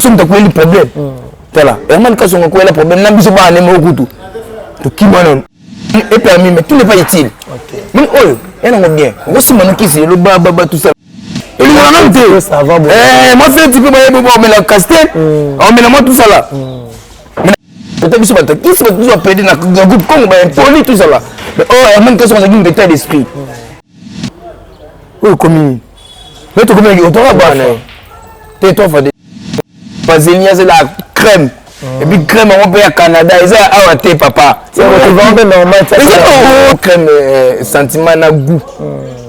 So moto akweli problème, tala Herman Kasongo akwela problème na biso bana ne moko kutu tokima nano. Est permis, mais tout n'est pas utile. Même oyo ya nango bien, okosimba nokisi lelo bababa tout ça elingaka nanu te. Mwa feti mpe bayebi omela castel, omela mwa tout ça là. Peut-être biso bato kisi, bato biso bapede na groupe Congo, baimpoli tout ça là. Mais oyo Herman Kasongo azalaki moto état d'esprit oyo ekomi nini? Mais tokomi otoka bana te, tofa de vaseline, azela crème et puis crème yango mpe ya Canada, eza ya awa te papa. Eza crème sentiment na goût.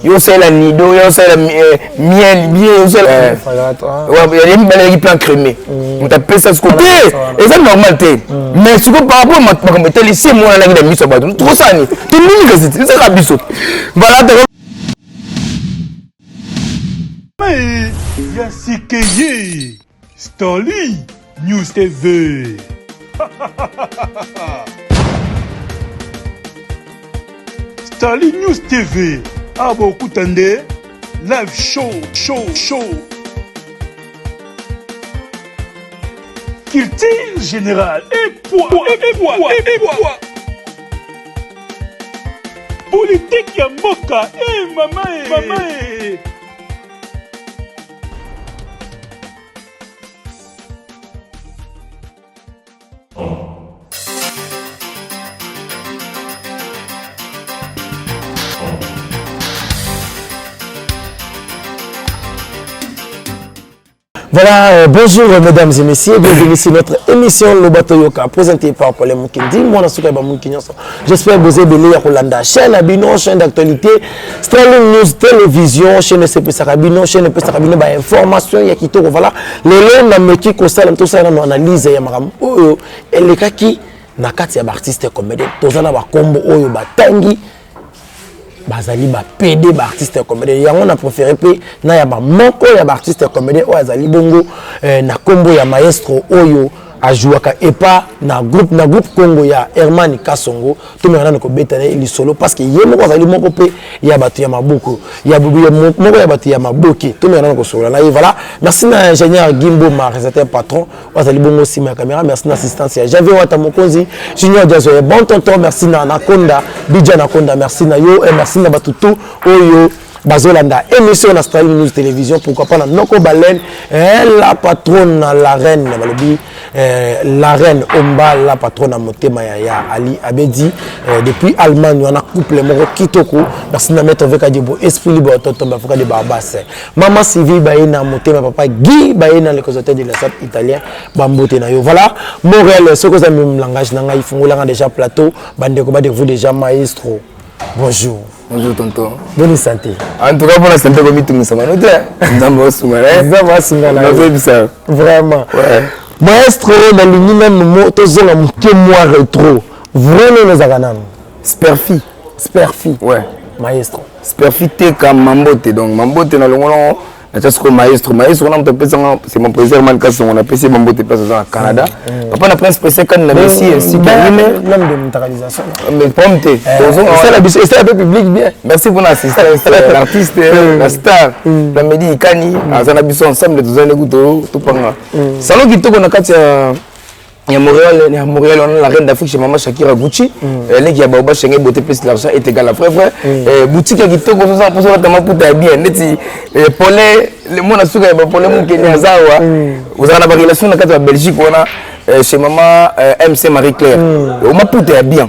Yo osalela nido, yo osalela miel bien, osalela ya mibale elaki mpe encrémé. Moto apesa siko te, eza normal te. Mais siko par rapport makambo etali si emonanaki na miso ya bato, tokosala nini? Tondimi kasi ezaka biso. Voilà. Ya sikeye Stanley News TV. Stanley News TV awa bokuta nde live show show show, culture générale et poids et poids et poids, politique ya mboka e mama e mama e. Voilà, bonjour mesdames et messieurs, bienvenue sur notre émission Lobato Yoka, présentée par Paul Mukendi, moi na suka ba Muki nyonso. J'espère que vous avez ya kolanda chaîne na bino, chaîne d'actualité, Sterling News Télévision, chaîne epesaka bino, chaîne epesaka bino ba information ya kitoko. Voilà, lelo na meki kosala tosala na analyse ya makambo oyo elekaki na kati ya ba artiste comédien. Toza na bakombo oyo batangi bazali bapd, baartiste comédien. Yango na préféré mpe na ya bamoko ya baartiste comédien oyo azali bongo na nkombo ya maestro oyo ajouaka epa na groupe Congo ya Herman Kasongo. Tomeka nano kobeta na ye lisolo parce que ye moko azali moko mpe ya bato ya maboko ya moko ya bato ya maboke. Tomeka nano kosolola na ye. Voilà, merci na ingénieur Gimboma, réalisateur patron oyo azali bongo nsima ya caméra. Merci na assistance ya Javier Wata Mokonzi, Junior Diazo ya bon tonton. Merci na Nakonda Bidja Nakonda, merci na yo et merci na bato tout oyo bazolanda émission na Sterling News Télévision. Pourquoi pas na Noko Baleine, la patronne, la reine balobi, la reine Omba, la patronne na motema ya Ali Abedi depuis Allemagne wana, couple moko kitoko. Merci na maître Veka Diebo, esprit libre, tonton Bafuka de Barbas, mama Sylvie baye na motema, papa Guy baye na le conservateur de la sape italien, bambote na yo. Voilà, Montréal, soki oza même langage na ngai, fungolanga déjà plateau, bandeko badécouvrir déjà. Maestro, bonjour. Bonjour tonton. Bonne santé? En tout cas mpona santé komitungisa mano te, Nzambe osunga na. Nzambe asunga na. Nazoyebisa. Vraiment. Maestro, nalingi nanu mo tozonga moke mwa rétro. Vrai nini ezalaka nanu? Sperfi. Sperfi? Ouais. Maestro. Sperfi teka mambote, donc mambote na longolango natia sikoyo maestro. Maestro wana moto apesanga, c'est mon président Herman Kasongo. Napesi ye bambote place aza na Canada, papa na prince Prese Kani na Messi ainsi qu'Arime. L'homme de mutakalisation. Mais problème te. Esala biso, esala mpe public bien. Merci pour l'assistance, l'artiste, la star la Medi Ikani aza na biso ensemble. Toza ndenge topanga salon kitoko na kati ya Montréal, ya Montréal wana, la reine d'Afrique, chez maman Shakira Gucci, leki ya Baoba Shenge, beauté plus l'argent est égal à vrai vrai. Boutique ya kitoko, sosa mposo olata maputa ya bien neti Pole mwana suka ya bapole mokeni aza awa. Ozala na barelation na kati ya Belgique wana, chez maman MC Marie Claire, maputa ya bien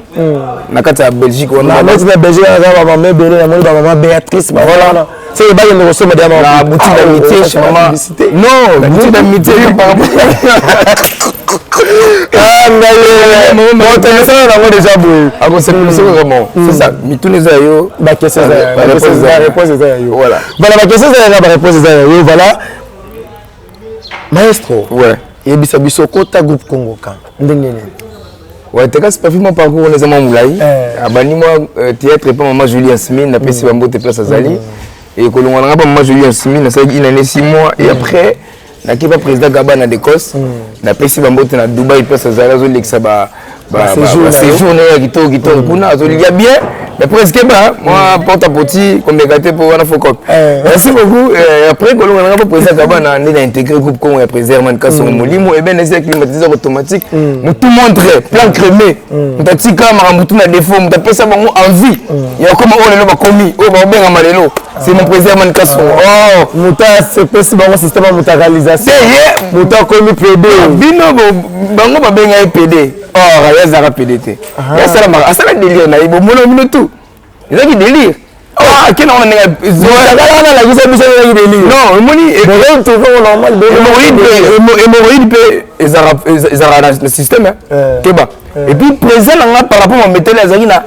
na kati ya Belgique wana. Neti na Belgique aza bamama ebele, namoni bamama Béatrice. Voilà, c'est bakende kosomba dia. La boutique d'amitié chez maman, non, boutique d'amitié par rapport. Ah ngai motomesana nango déjà boye. Akosepelisa vraiment, c'est ça, mituna eza yo. Baquestion eza, réponse eza ya yo. Voilà. Voilà, baquestion eza yanga, baréponse eza ya yo. Voilà, maestro. Ouais. Yebisa biso, kota groupe Congo kan ndenge nini? Ouais, teka c'est mon parcours wana eza mwa molai. Abandi mwa théâtre epa mama Julie Yasmine, napesi bambote place azali. Ekolongwa nanga pa mama Julie Yasmine, nasalaki une année 6 mois et après naki pa président Gaba na d'Écosse, napesi bambote na Dubai place azali, azolekisa baséjour na ye ya kitoko kitoko kuna, azolia bien. Mais presque ba moi porte à poti komeka te po wana faux cop. Merci beaucoup. Après kolonga nanga po président Kabana nde na intégré groupe Congo ya président Herman Kasongo Molimo et ben eza climatiseur automatique. Mutu montre plan crémé. Mutu atika makambo tu na défaut, mutu apesa bango envie. Ya koma oyo lelo bakomi, oyo babengama lelo. C'est mon président Herman Kasongo. Oh, moto asepesi bango système ya motakalisation. Ye moto akomi PD. Bino bango babenga ye PD. Or, ye azalaka PD te. Ye asalamaka, asala délire na ye, bomona bino tout. Ezalaki délire. Ah, akenda wana ndenge Sakala wana alakisa biso ezalaki délire. Non, omoni normal. Hémorroïde mpe ezalaka na système keba. Et puis président na nga par rapport mametele azalaki na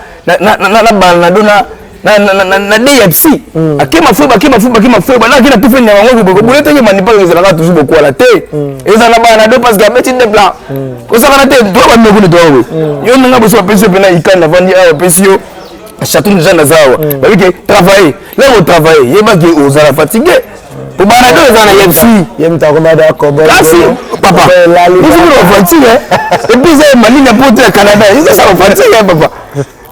balnado na de ya psy akema fo bakema fo bakema fo bana akenda tufe nyama ngo boye teke manipaka ezalaka toujours bokwala te ezala na balnado parce que abeti nde plan kosakana te to bandeko ne toawe yo nanga boso bapesi yo mpena ikani navandi awa bapesi yo chateau déjà naza awa babi ke travailler là otravailler yebaki ozala fatigué po balnado eza na yepsi Ye moto akomada kobo. Kasi papa ozomona bafatigue et puis eza malini ya poto ya Canada eza sa bafatigue papa.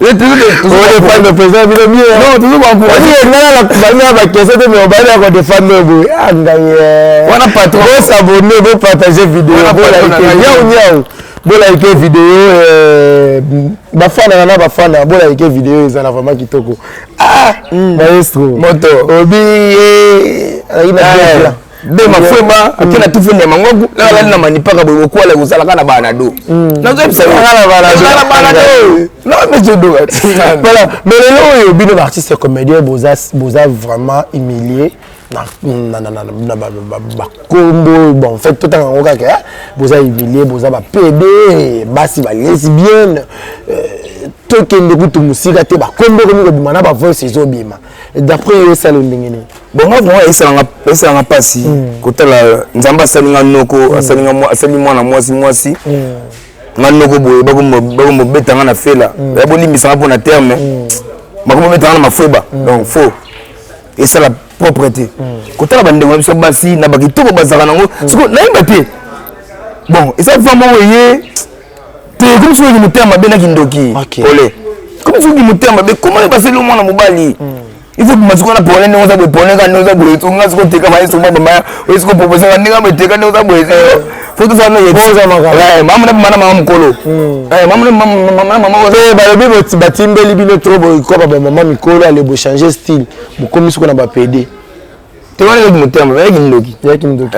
Odéfendre président bino bien. Non, toujours baencourage. Nanga baquestion te, mais obali ya kodéfendre boye. Ah ngai wana patron. Bosabonner, bopartage vidéo, bolike nyau nyau, bolike vidéo. Bafanaka na bafana, bolike vidéo, ezala vraiment kitoko. Ah maestro. Moto. Obi azalaki na de mafweba ake na tufe nyama ngoku nalali na manipaka boye bokwala kozalaka na banado nazoyebisa na banado namesodo. Voilà, mais lelo oyo bino baartiste comédien boza boza vraiment humilié na bakombo. Bon, en fait totanga yango kaka boza humilié, boza baPD, basi balesbienne. Tokende kutu mosika te, bakombo ekomi kobima na bavoice ezobima. D'après yo esala ndenge nini? Bon, nga vraiment esalanga mpasi kotala Nzambe asalinga noko, asalinga asali mwana mwasi mwasi nga noko boye bakomobetanga na fela ya bolimbisanga mpo na terme bakomobetanga na mafweba. Donc faux esala propre te kotala bandeko na biso basi na bakitoko bazalaka nango. Siko nayeba te, bon, eza va moko eye te, komi soki motema mabe na kindoki ole, komi soki motema mabe. Comment basali mwana mobali? Il faut bima sikoyo na pone ndenge oza boye, pone kaka ndenge oza boye. Nga sikoyo teka maestro mwa bamaya oyo sikoyo propose nga ndenge boye, teka ndenge oza boye. Faut tosala no mama na mama mama mokolo mama na mama. Balobi batimbeli bino trop bokoba bamama mikolo ale bochange style, bokomi siko na baPD. Te, wana ezaki motema mabe, ezaki ndoki. Ezaki ndoki.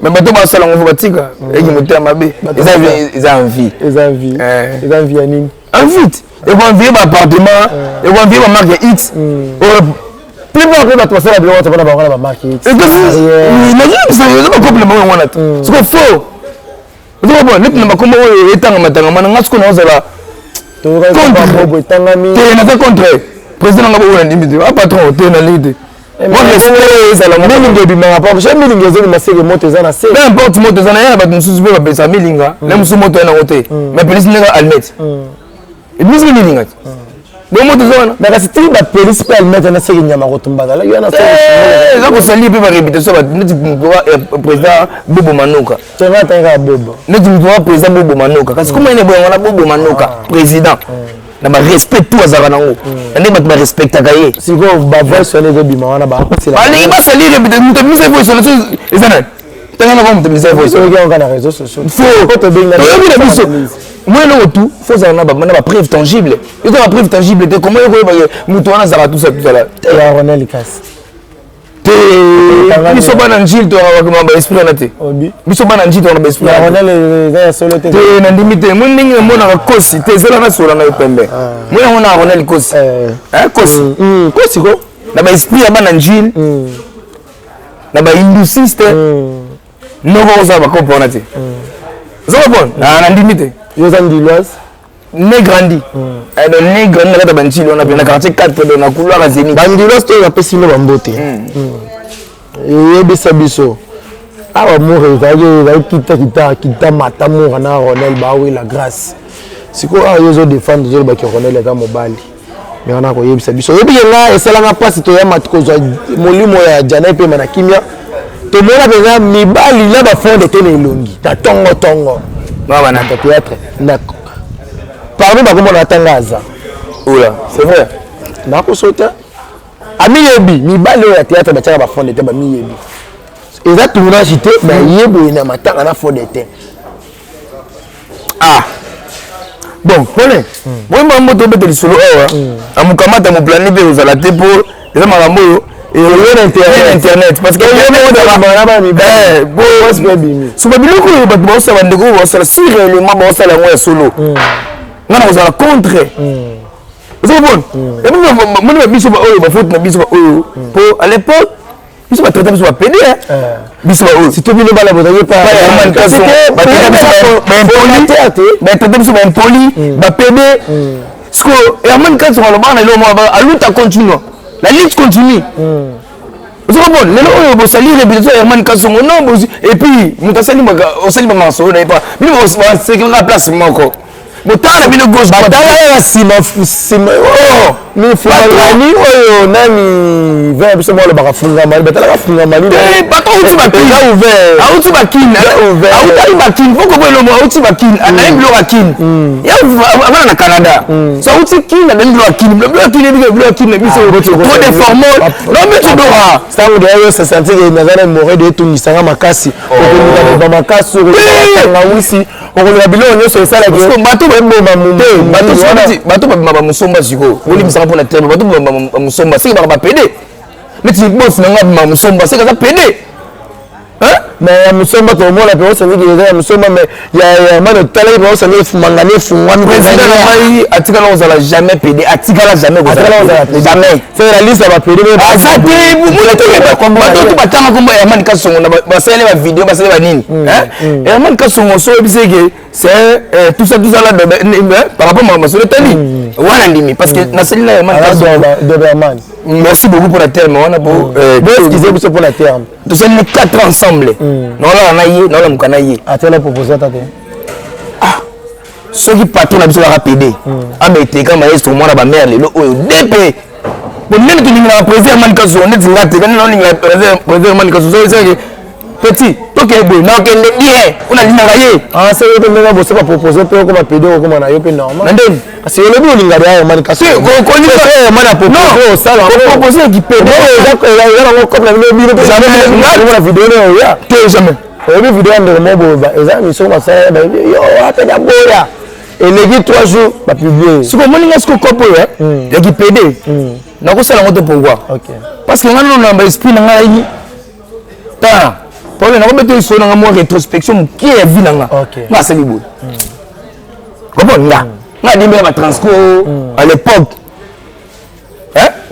Mais bato basala yango fo batika, ezaki motema mabe, eza envie. Eza envie. Eza envie ya nini? Envie ekoenvie baappartement, ekoenvie bamarque ya x. Plupart mpe bato basala biloko mpona bango na bamarque X. Nazobisa eza bacouple bango yango wana te. Siko faux ozokopona neti na bakombo oyo etangamatangama na nga siko naozala. Etangami. Te, naza contre président nanga boyo, nandimi te. A patron te, nalingi te. Moi respect ezala. Milinga ebimaka pa so, milinga ezobima seke moto eza na se. Peu importe moto eza na ye, na bato mosusu mpe bapesa milinga na mosusu moto ya nango te, mais pelisi ndenge almete ebimisi milinga te bo moto eza wana. Mais kasi tiki bapelisi mpe almete na seke nyama kotumba azalaki wana. Eza kosali mpe baréputation neti président Bobo Manoka. Tonga atangaka Bobo. Neti moto wa président Bobo Manoka, kasi koma ene boyango na Bobo Manoka président na barespect tout azalaka nango na ndenge bato barespectaka ye. Sikoyo bavoice wana ezobima wana. Balingi basali réputation. Moto abimisa voice wana eza nani? Tanga na moto abimisa voice. Oyoki yango na réseau sociaux. Faux, toyoki na biso moi eloko tu fo ozala na bapreuve tangible. Eza bapreuve tangible te, comment yokoyeba moto wana azalaka tout ça, tout ça là? Ya Ronel kasi. Te, biso bana Njili toyaka baesprit wana te. Biso bana Njili toyaka baesprit. Eza ya solo te. Te, nandimi te. Moi ndenge namonaka kosi te, ezala nasola ngai pembe. Moi namonaka Ronel kosi, kosi. Kosi ko. Na baesprit ya bana Njili, na bahindusiste noko kozala bakope wana te. Oza comprendre? Nandimi te. Yo oza ndiloise. Né grandi, donc né grandi na kati ya banjili wana mpe na quartier 4, donc na couloir ya Zénith. Bandiloise to bapesi bino bambote. Eyebisa biso awa mour ezalaki ezalaki kita kita kita mata mour na Ronel bawela grâce. Sikoyo awa yo ozodefendre, ozolobaki Ronel eza mobali, me wana koyebisa biso oyebi ke nga esalanga mpasi. Toyama kozwa molimo ya Jana epema na kimia, tomona mpenza mibali na bafonde te na elongi na tongo tongo bana théâtre na parmi bakomona atanga aza. Oula, c'est vrai. Nakoso te, amiyebi. Mibali oyo ya théâtre batiaka bafond de teint, bamiyebi. Eza tournage te, baye boye na matanga na fond de teint. Ah bon, pole boye, makambo tobeta lisolo awa, amokamata moplani mpe kozala te, mpo eza makambo oyo Oyo na internet. Internet, parce que so babiloko oyo bato baosala, bandeko oyo baosala, si réellement baosala yango ya solo, nga na kozala contre. Oza komona, moni babiso oyo bafaute na biso oyo, po à l'époque biso batraita biso bapédé, biso baoyo. Surtout bino bana bozali. Batraita biso baimpoli, bapédé. Siko Herman Kasongo alobaka na eloko moko: aluta continue, la lutte continue. Oza komona, lelo oyo bosali réputation ya Herman Kasongo, non bozwi. Et puis moto asali, osali bamasolo na ye, pa bino basekaka place moko, botala na bino gauche. Batala kaka nsima nsima mifungamani oyo nani ve biso moko alobaka fungamani, batalaka fungamani. Bato auti bakini, ouvert. Auti bakini, autaki bakini fo kobo elongo, auti bakini, anaye biloko ya kini, avana na Canada. So auti kini, adani biloko ya kini, biloko ya kini, ebika biloko ya kini na biso trop de formol non biso doka. Ntango deya yo sentir ke naza na more de etungisanga makasi, okoluka ba makasi, okoluka wisi, okoluka biloko nyonso esalaki. Bato bato babima bamusomba sikoyo, bolimbisaka mpona terme, bato babima bamusomba seke baka bapédé. Neti bosi nanga abima musomba, seke aza pédé. Mais ya musomba tomona mpe osandiki eza ya musomba, mais ya mano otalaki mpe osandiki efumangani, efungwami. Président na ngai atikala kozala jamais pédé, atikala jamais kozala jamais. C'est la liste ya bapédé. Aza te. Bato to batanga kombo Herman Kasongo, basaleli bavideo, basaleli banini. Herman Kasongo, so oyebisi eke c'est tout ça, tout ça là, par rapport à masolo etali wana, ndimi, parce que nasali na Herman Kasongo. Doberman. Merci beaucoup pour la terme wana po. Excusez biso pour la terme. Tosali 4 ans ensemble, naolala na ye, naolamuka na ye. Atela propose ata te? Ah, soki patron na biso kaka pédé, abeteka maestro mwana bamare lelo oyo dp bonene tolingaka président Herman Kasongo neti nga te, kani naolingaka président Herman Kasongo. Soki petit tokende boye, nakokende bien mpo nalingaka ye. Seke te, ndenge boso bapropose mpe okoma pédé, okoma na yo mpe normal. Na ndeni? Kasi olobi olinga deya Herman Kasongo, Herman apropose osala. Kopropose ekipédé. Eza nango cope na bino, bino na video na oya. Te, jamais. Oyebi video ya ndeko moko boye, eza mission basala, bayebi yo apeda boya, eleki 3 jours, bapublie. Siko omoni nga siko kope oyo ya kipédé, nakosala yango te. Pourquoi? Parce que nga nano na baesprit na ngai ta problème, nakobeta lisolo na nga mwa rétrospection mokie ya vie na nga. Nga asali boye, comprendre nga, nga adimbela batransco à l'époque.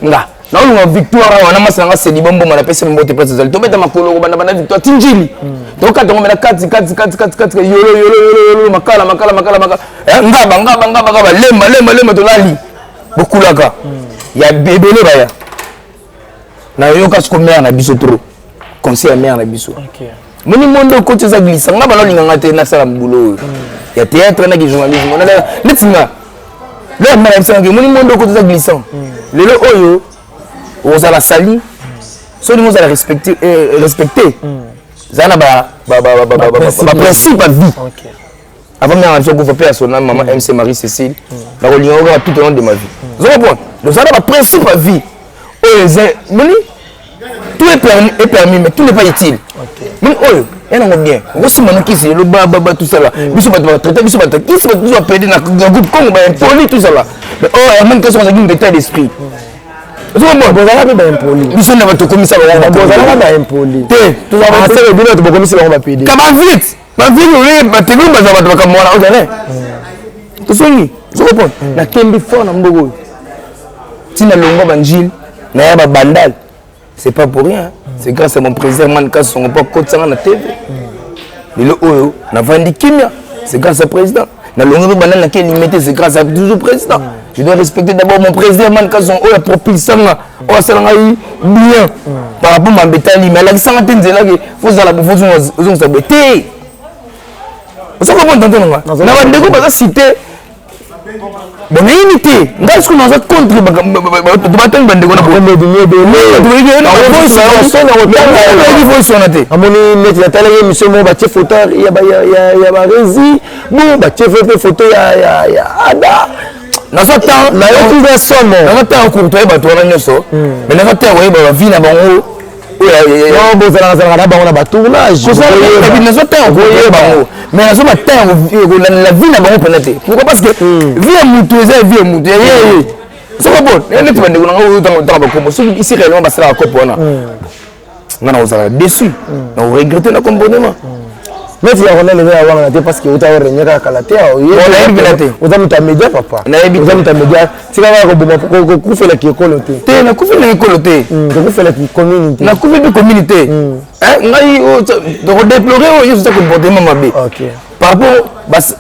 Nga naolunga victoire awa na masi na nga sedi bomboma, napesi mbote place ezali, tobeta makolo kobanda banda victoire ti Njili, tokata ngo mena kati kati kati kati kati, yolo yolo yolo yolo, makala makala makala makala, ngaba ngaba ngaba ngaba, lemba lemba lemba, tolali bokulaka ya ebele baya. Nayoka siko mare na biso trop, conseil ya mare na biso: moni monde okoti eza glissa. Nga bana olinganga te, nasala mobulu oyo ya théâtre naki journalisme neti nga lelo. Mare na biso naki: moni monde okoti eza glissant, lelo oyo ozala sali, so olingi ozala respecté, zala na baprincipe ya vie. Avant mère na biso akufa mpe ya sona mama MC Marie Cécile, nakolinga kaka tout au long de ma vie. Oza comprendre? Ozala na baprincipe ya vie oyo eza moni tout est permis, est permis, mais tout n'est pas utile. Moni oyo ya nango bien, okosimba no kisi lelo bababa, tout ça là. Biso bato batraite biso bato kisi, bato biso bapédé na groupe Congo, baimpoli, tout ça là. Mais oyo Herman Kasongo azalaki mbeta d'esprit. Bozalaka mpe baimpoli. Biso na bato okomisa. Bozalaka baimpoli. Te. Aseke bino bato bokomisi bango bapédé. Ka bavite bavite oye bateki baza bato makambo wana ozale tosongi. Ozocomprendre? Nakembi fort na mboka oyo ntina longwa banjile naya babandal, c'est pas pour rien, c'est grâce à mon président Herman Kasongo mpo akotisanga na TV. Lelo oyo navandi kimia, c'est grâce à président. Nalongi mpe bandal, nake limité, c'est grâce à toujours président. Je dois respecter d'abord mon président Herman Kasongo oyo apropulsanga, oyo asala ngai bien par rapport mambetali, mais alakisanga te nzela ke fozala bo fozongisa boye te. Oza comprendre tante nanga na bandeko baza cité bon, nayini te. Ngai sikoyo naza contre batangi bandeko na voice wana te. Amoni neti natalaki émission moko, batie photo ya baresi, bon, batie mpe photo ya Ada. Nazwa temps, Nayoki nde somo. Nazwa temps ya courtoyer bato wana nyonso, mais nazwa temps ya koyeba bavie na bango oyo. Non, bozalaka zalaka na bango na batournage. Nazwa temps ya koyeba bango, mais nazwa batemps ya kolandela vie na bango mpenza te. Pourquoi? Parce que vie ya mutu eza vie ya mutu ya ye. Soko bon, neti bandeko na ngai oyo tanga bakombo, soki isi réellement basalaka kopo wana, nga na kozala déçu, na koregretter na comportement. Neti ya Ronel, eza ya wangana te, parce que ota orenie kaka kala te. Nayebi mpena te. Oza moto ya média, papa. Nayebi. Oza moto ya média, tika kaka koboma, kokufelaki ekolo te. Te, nakufi na ekolo te. Kokufelaki commune te. Nakufi mpe commune te. Ngai tokodéplorer oyo nyonso eza comportement mabe par rapport.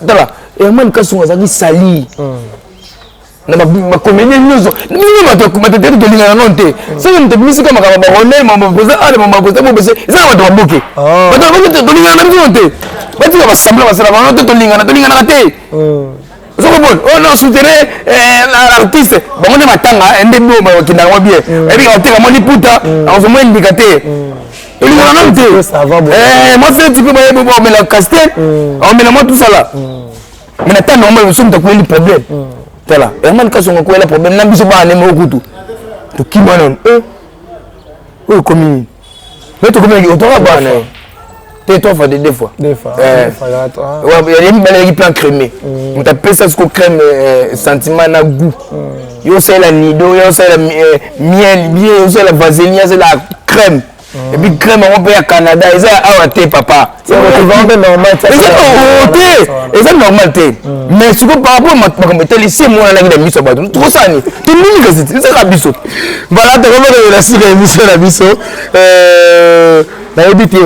Tala, Herman Kasongo azalaki sali na bacomédien nyonso. Bino bato bato te, tolingana nano te. Soki moto ebimisika makambo baronel, mambo président ale, mambo président bobese, eza na bato baboke, bato baboke. Tolingana na biso te, batika basambla basala bango te. Tolingana, tolinganaka te. Ozokobona oyo na soutenir l'artiste, bango nde matanga nde bo bakendaka mwa bien, ebika bateka mwa liputa, akozwa mwa indika te. Tolingana nano te. Mwa feti mpe bayebi, omela castel, omela mwa tusala, mais na ntango yango mosusu moto akweli problème. Tala, Herman Kasongo akwela problème na biso bana nde moko kutu tokima nano oyo ekomi nini. Mais tokomi otoka bana te, trois fois, deux fois. Deux fois. Ya mibale ezalaki plan crémé. Moto apesa siko crème, sentiment na goût. Yo osalela nido, yo osalela miel bien, osalela vaseline, osalela crème, et puis crème yango mpe ya Canada, eza ya awa te, papa. Eza te, eza normal te. Mais sikoyo, par rapport makambo etali si emonanaki na miso ya bato, tokosani tondimi, kasi ezaka biso. Voilà, tokomokolela sika émission na biso. Nayebi te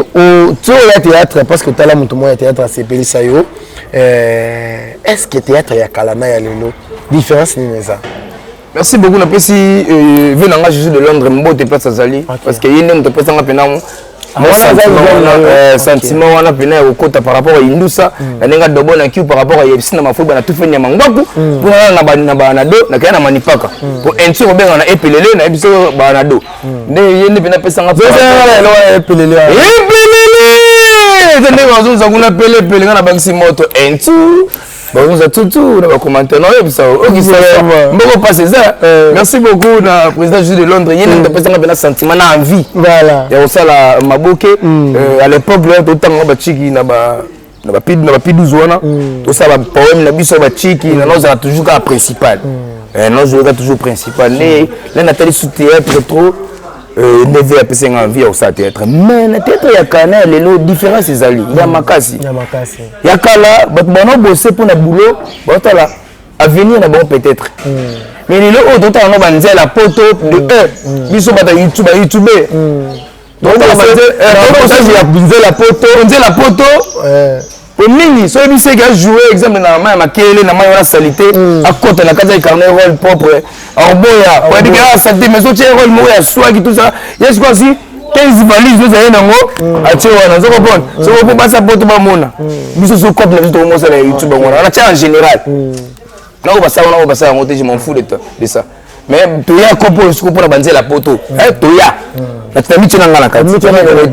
ti oya théâtre, parce que otala moto moko ya théâtre asepelisa yo. Est ce que théâtre ya kala na ya lelo, différence nini eza? Merci beaucoup. Napesi vieux na nga Jésus de Londres mbote place azali, parce que ye nde moto apesanga mpena sentiment wana mpena ya kokota par rapport ya indusa na ndenge adobo na kiu, par rapport ya yebisi na mafuba na tufe nyama ngwaku mpona na banado. Nakaya na manipaka po enti kobenga na epelele, nayebi so banado nde ye nde mpena apesanga Epelele. Epelele eza ndenge bazonza kuna pelepele. Nga na bangisi moto entu bazonza tutu na bacommentaire, naoyebisa okisala mboko mpasi eza. Merci beaucoup na président Jésus de Londres, ye nde apesanga mpena sentiment na envie ya kosala maboke. À l'époque là, totanga bachiki na ba na bapi 12 wana, tosala bapoème na biso ya bachiki. Na nozala toujours kaka principal, nozwaka toujours principal. Nde nde natali su théâtre trop, nde ve apesanga envie ya kosala théâtre. Mais na théâtre ya kala na ya lelo, différence ezali ya makasi. Ya kala, bato banobose mpona boulot, baotala avenir na bango peut-être. Mais lelo oyo totala yango, banzela poto de 1, biso bato ya YouTube, bayoutube. Nzela poto. Nzela poto po mingi. So oyebi seki ajoue exemple na mai ya makele, na mai wana salité, akota na kati ya incarner rôle propre, akoboya. Oyebiki a salité, mais sotie rôle moko ya swaki, tout ça, ye sikoyo asi 15 valise ozali nango, atie wana. Ozo comprendre? Soko po basa poto bamona biso so cope na biso, tokomosala ya YouTube yango wana. Natia en général nako basala wana, basala yango te, je m'en fous de ça. Mais toya kopo oyo siko mpona banzela poto, toya na mitie na nga na kati te,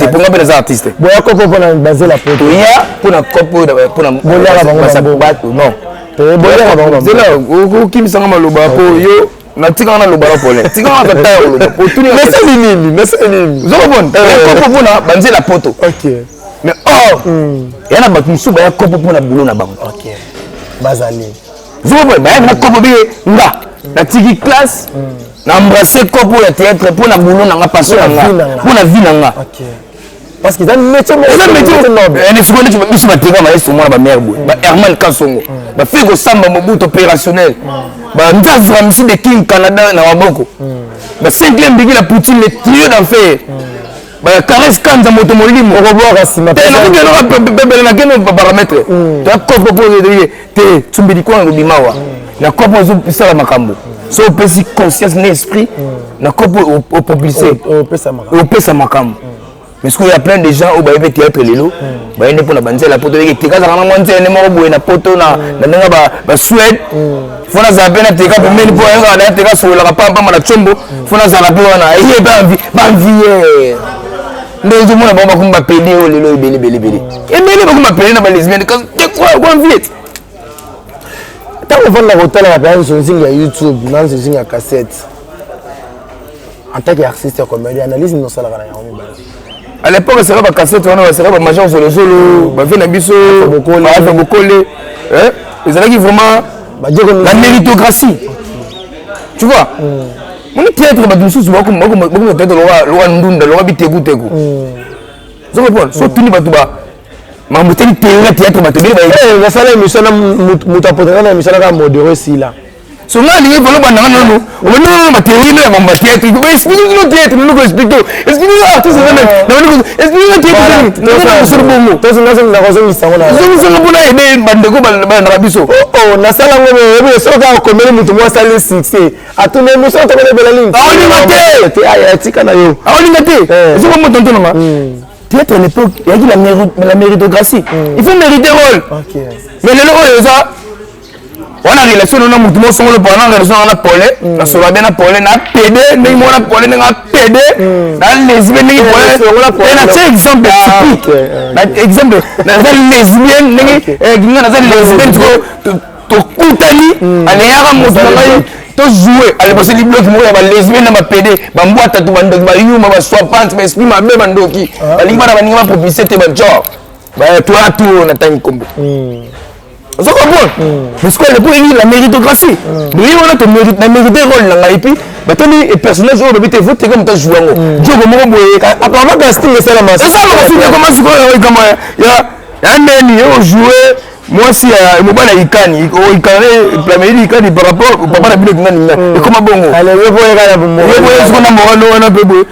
mponga mpe naza artiste. Boya kopo mpona banzela poto. Toya mpona kopo oyo mpona Boliaka bango. Bato non. Boliaka bango. Zela okimisanga maloba po yo natikanga naloba na problème, tikanga kata ya koloba po tuni. Nasali nini? Nasali nini? Ozokopona kopo mpona banzela poto. Mais or ya na bato mosusu baya kopo mpona boulot na bango. Bazali. Ozokopona, baya na kopo be. Nga natiki classe, na embrasse kopo ya théâtre mpo na boulot na nga, passion na nga, mpo na vie na nga. Parce que eza métier. Eza métier noble. Sikoyo neti biso bateka mayeso, mwana bamare boye, ba Herman Kasongo, bafille kosamba Mobutu opérationnel, banzaz Ramsi de King Canada na maboko, basincle mbiki la Poutine, le trio d'enfer, bacaresse Kanza moto molimo. Okobwaka nsima. Pebele nakende baparamètre toya kopo po te tsumbeli kwanga kobima wa na kopo ozosala makambo. So opesi conscience na esprit na kopo, opropulse, opesa makambo. Mais soki ya plein de gens oyo bayebi théâtre lelo, baye nde mpona banzela poto. Oyeki teka azalaka na mwa nzela nde moko boye na poto, na ndenge basuède. Fo nazala mpe na teka pembeni, mpo ayokaka na teka asololaka pampamba na tiombo. Fo nazala mpe wana eye baenvie nde ozomona bango bakomi bapede oyo lelo ebele ebele ebele ebele, bakomi bapede na balesbienne koenvie. Ntango ovanda kotalaka mpenza nzonzingi ya YouTube na nzonzingi ya cassette, en tant que artiste ya comédien, analyse nini osalaka na yango mibale? À l'époque, esaka bacassette wana, basaka bamajor zolozolo, bave na biso Baafa Bokole. Ezalaki vraiment la méritocratie, tu vois. Moni théâtre, bato mosusu bakoma théâtre loka ndunda, loka bitekuteku. Ozo comprendre? So tuni bato ba makambo etali théorie ya théâtre, bato ebele. Nasala émission na moto apotaka na émission naka modero esila. So nga alingi valo bandanga nano obandi nano bathéorie no ya mambo ya théâtre. Explique no théâtre nano, ko explique, explique no artiste nano, explique no théâtre nasolo bongo. Nakozongisa ngo. Zongisango mpona ede bandeko balandaka biso. Nasala ngo oyebi, soki akomeli moto moko asali succès, atuna émission tokolebela nini. Aolinga te. Atika na yo. Aolinga te. Ezoko moto ntonanga théâtre à l'époque eyaki la méritocratie, il faut mériter rôle. Mais lelo oyo eza wana relation na motu moko songolo mpona relation na pole, nasolola bien na pole na pede ndenge moko na pole, ndenge apede na lesbienne ndenge pole. Natie exemple typique, na exemple naza lesbienne ndenge nga naza lesbienne, tokutani, aleyaka moto na ngai, tojoue ale libloki moko ya balesbienne na bapede, bambwatatu, bandoki, bayuma, baswapante, baesprit mabe, bandoki balingi bana baninga bapropulse te, bagenre toa tour natangi nkombo. Ozo comprendre? Mais sikoyo lepo eyi la méritocratie boye wana, na mérité rôle na ngai, puis batali personnage oyo babi te voteka moto ajoue yango joko moko boye. Apparemment casting esalama. Esalama sikoyo, ekoma sikoyo ekama ya ndeni ojoue mwasi ya mobali ya ikani, ikani plameli ikani par rapport papa na bino kinga ninga ekoma bongo siko na morano wana mpe boye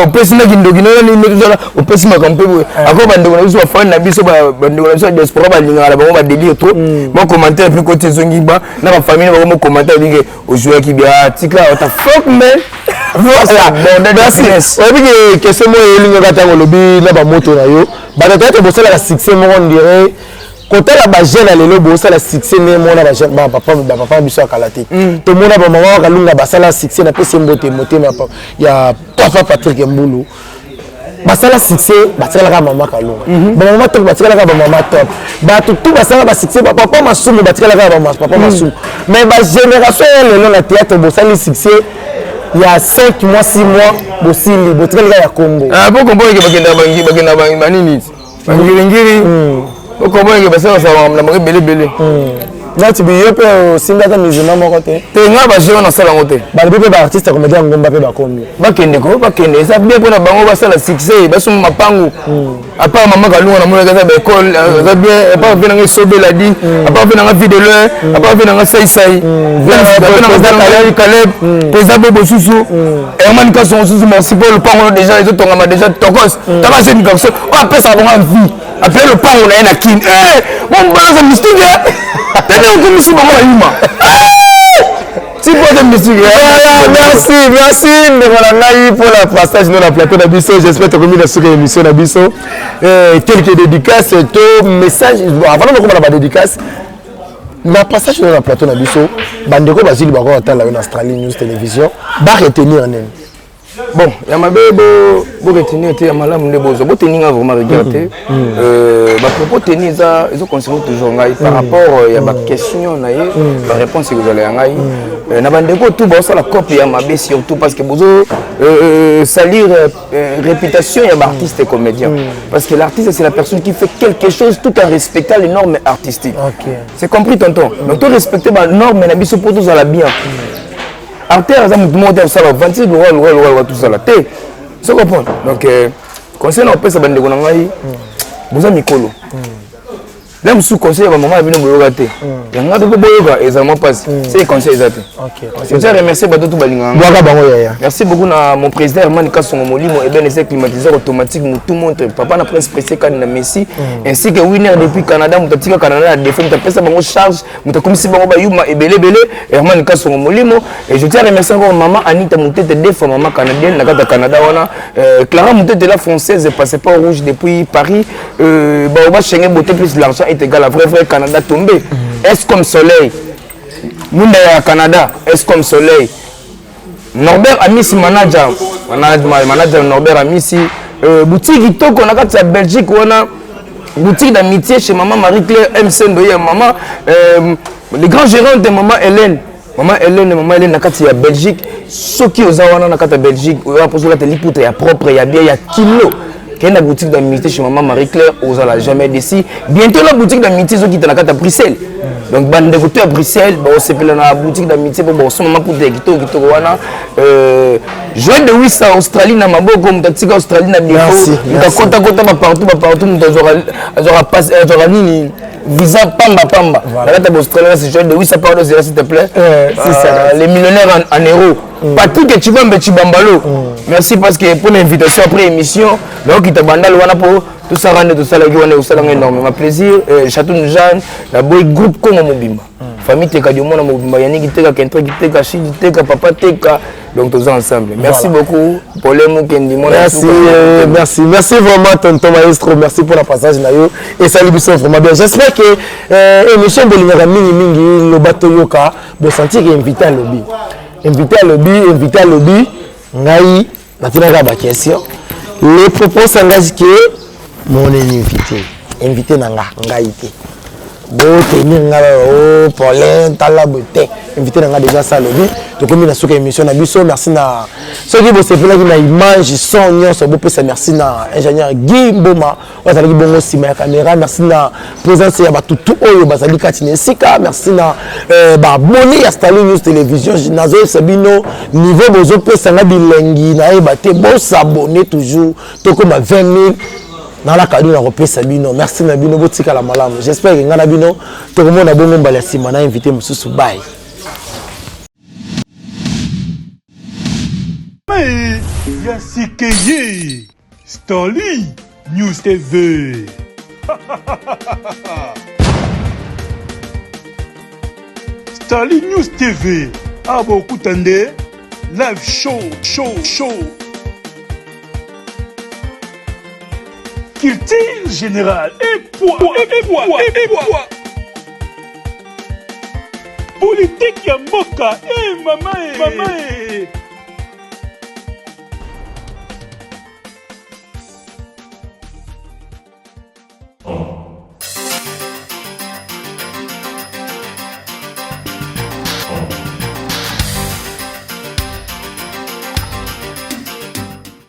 opesi na kindoki nini, opesi makambo mpe boye ako. Bandeko na biso, bafani na biso, bandeko na biso ya diaspora balingaka na bango badélire trop. Mo commentaire puis koti ezongi ba na bafamille na bango, mo commentaire ebike ozwaki bia tika what the fuck, man. Merci. Oyebi ke question moko elingaka ntango olobi na bamoto na yo, bato tete bosalaka succès moko ndire kotala bajeune ya lelo, bosala succès nde mona bapapa biso ya kala te. Tomona bamama bakalunga basala succès, napesi mbote motema ya papa Patrick Mbulu, basala succès, batikalaka mama Kalunga, bamama top batikalaka bamama top, bato tu basala basuccès, bapapa Masumu batikalaka bapapa Masumu. Mais bagénération ya lelo na théâtre, bosali succès ya 5 mois, 6 mois, bosili, botikali kaka ya Congo. Po comprendre ke bakenda banini, bangiringiri, okomprendre ke basala basala makambo na bango ebele ebele. Nati biyo mpe osimbaka musulman moko te. Te, nga baje wana nasala yango te. Balobi mpe baartiste comédien ya ngomba mpe bakomi. Bakende ko bakende, eza bien mpona bango, basala succès, basomba mapangu. À part mama Kalunga, namonaki aza baekole, aza bien. À part mpe nanga Esobeladi, à part mpe nanga Vie de Loin, à part mpe nanga Saisai, Caleb, président Bobo susu, Herman Kasongo susu, merci mpo lopango déjà ezotongama déjà tokos taka azemika so oyo apesaka bango envie, apele lopango na ye na Kini mombalaza mystique tene okomisi bango bayuma ti bote mystique. Voilà, merci, merci ndeko na ngai pour la passage no na plateau na biso. J'espère tokomi na suka émission na biso. Quelques dédicaces to message. Bon, avant nakoma na badédicace, na passage no na plateau na biso, bandeko bazwili bako batala yo na Australie News Télévision, baretenir nini? Bon, ya mabe boretenir te, ya malamu nde bozwa. Boteninga vraiment rigueur te, bapropos teni eza ezoconcerne toujours ngai par rapport ya baquestion na ye, baréponse ekozala ya ngai na bandeko tu baosala cope ya mabe, surtout parce que bozo salir réputation ya baartiste et comédien, parce que l'artiste, c'est la personne qui fait quelque chose tout en respectant les normes artistiques. C'est compris, tonton? Donc to respecter banorme na biso mpo tozala bien. Artiste aza motu moko te akosala 26 loka loka loka loka tosala te, so comprendre. Donc conseil na kopesa bandeko na ngai, boza mikolo na mosusu, conseil ya bamama na bino boyoka te, yanga mpe mpo boyoka ezala mwa mpasi, se conseil eza te. Je tiens à remercier bato tu balingaka. Bwaka bango, yaya. Merci beaucoup na mon président Herman Kasongo Molimo Eben, eza climatiseur automatique, mutu montre papa na Prince Pressé Kani na Messi, ainsi que Winner depuis Canada, moto atika Canada na défi, moto apesa bango charge, moto akomisi bango bayuma ebele ebele, Herman Kasongo Molimo. Et je tiens à remercier encore maman Anita Mutete, deux fois maman canadienne na kati ya Canada wana, Clara Mutete la française, passeport rouge depuis Paris, Baoba Schengen, beauté plus l'argent est égal à vrai vrai Canada tombé. Est comme soleil Munda ya Canada, est comme soleil Norbert Amisi, manager, manager Norbert Amisi, boutique kitoko na kati ya Belgique wana, boutique d'amitié chez maman Marie Claire MC Ndoye ya mama. Le grand gérant de maman Hélène, maman Hélène, maman Hélène na kati ya Belgique, soki oza wana na kati ya Belgique, oza mposo olata liputa ya propre, ya bien, ya kilo. Kende na boutique d'amitié chez maman Marie-Claire, ozala jamais déçu. Bientôt la boutique d'amitié ezokita na kati ya Bruxelles. Donc bandeko to ya Bruxelles, baosepela na boutique d'amitié mpo baosomba maputa ya kitoko kitoko wana. Joël de Wissa, Australie na maboko, moto atika Australie na Merci, défaut, moto merci. akotakota bapartout bapartout, moto azwaka nini, visa pamba pamba. Voilà. Na kati ya Australie, c'est Joël de Wissa, pardon, c'est là, s'il te plaît. C'est ça. Les millionnaires en euros. Patrick Chibambe Chibambalo. Merci parce que pour l'invitation après émission, donc il t'a bandal wana pour tout ça rendre tout ça là qui wana ça là énormément plaisir. Château Jeanne, la boy groupe Congo Mobimba. Famille Teka Diomona Mobimba, Yannick Teka, Kentre Teka, Chidi Teka, Papa Teka. Donc tous ensemble. Merci Voilà. beaucoup. Paulin Mukendi, mon Merci, merci, merci vraiment tonton maestro, merci pour la passage na yo et salut biso vraiment bien. J'espère que émission bolingaka mingi mingi Loba Toyoka, bosentir que invité alobi. Invité alobi, invité alobi, ngai natinaka ba question. Les propos s'engagent que mon invité, invité na nga, ngai te. Botenir nga o Paulin tala boye te, invité na nga déjà sa alobi. Tokomi na suka émission na biso. Merci na soki bosepelaki na image, son nyonso bopesa. Merci na ingénieur Guy Mboma oyo azalaki bongo nsima ya caméra. Merci na présence ya bato tu oyo bazali kati na esika. Merci na baabonné ya Starling News Télévision. Nazoyebisa bino niveau bozopesanga bilengi, nayeba te, bosabonner toujours, tokóma 20 000 nala kado na kopesa bino. Merci na bino, botikala malamu. J'espère que ngai na bino tokomona bongo mbala ya nsima na invité mosusu. Bye. Mais ya sikeye Stanley News TV. Stanley News TV. Abokuta nde live show show show. Culture générale et poids et poids et poids. Politique ya mboka e mama e mama e.